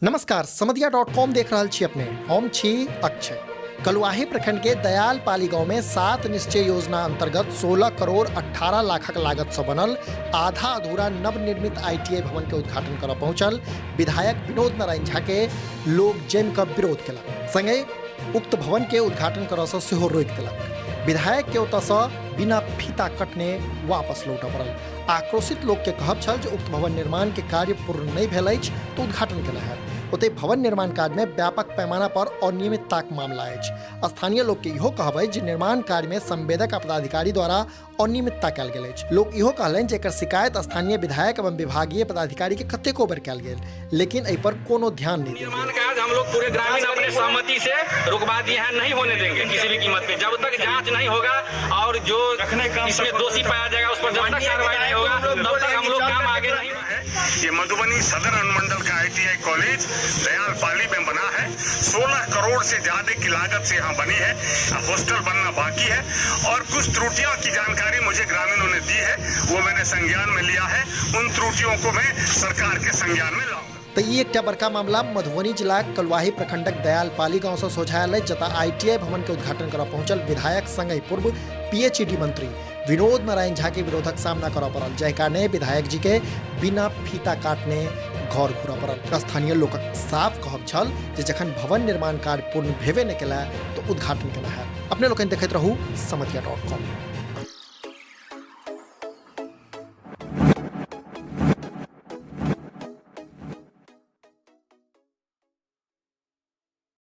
नमस्कार, समदिया dot com देख रहल छी अपने। हम छी अक्षय। कलुआही प्रखंड के दयाल पाली गांव में 7 निश्चय योजना अंतर्गत 16 करोड़ 18 लाखक लागत से बनल आधा अधूरा नवनिर्मित आईटीआई भवन के उद्घाटन करऽ पहुंचल विधायक विनोद नारायण झा के लोग जमि कऽ विरोध केलक। संगहि उक्त भवन के उद्घाटन करऽ से सेहो रोकि देलक। विधायक के ओतऽ से बिना फीता कटने वापस लौटऽ पड़ल। आक्रोशित लोक के कहब छल जे उक्त भवन निर्माण के कार्य पूर्ण नहि भेल अछि तऽ उद्घाटन केना हैत। ओतहि भवन निर्माण कार्य में व्यापक पैमाना पर अनियमितताक मामला अछि। स्थानीय लोक के इहो कहब अछि जे निर्माण कार्य में संवेदक आ पदाधिकारी द्वारा अनियमितता कयल गेल अछि। लोक इहो कहलनि जे एकर शिकायत स्थानीय विधायक एवं विभागीय पदाधिकारी के कतेको बेर कयल गेल, लेकिन एहि पर कोनो ध्यान नहीं देल गेल। निर्माण कार्य हम लोग पूरे ग्रामीण अपने सहमति से रुकवा दिए हैं, नहीं होने देंगे किसी भी कीमत पे। जब तक जांच नहीं होगा और जो इसमें दोषी पाया जाएगा उस पर जब तक कार्रवाई नहीं होगा तब तक हम लोग काम आगे नहीं। ये मधुबनी सदर अनुमंडल का आईटीआई कॉलेज दयालपाली में बना है। 16 करोड़ से ज्यादा की लागत से यहाँ बनी है। हॉस्टल बनना बाकी है और कुछ त्रुटियां की जानकारी मुझे ग्रामीणों ने दी है, वो मैंने संज्ञान में लिया है। उन त्रुटियों को मैं सरकार के संज्ञान में लाऊंगा। तऽ ई एकटा बड़का मामला मधुबनी जिलाक कलुआही प्रखंडक दयालपाली गांव से सोझायल अछि, जतऽ आईटीआई भवन के उद्घाटन करऽ पहुंचल विधायक संगहि पूर्व पीएचईडी मंत्री विनोद नारायण झा के विरोधक सामना करऽ पड़ल, जाहि कारणे विधायक जी के बिना फीता काटने घर घुरऽ पड़ल। स्थानीय लोकक साफ कहब छल जे जखन भवन निर्माण कार्य पूर्ण भेबे नहि केला तऽ उद्घाटन केना हैत। अपने लोकनि देखैत रहू समदिया डॉट कॉम।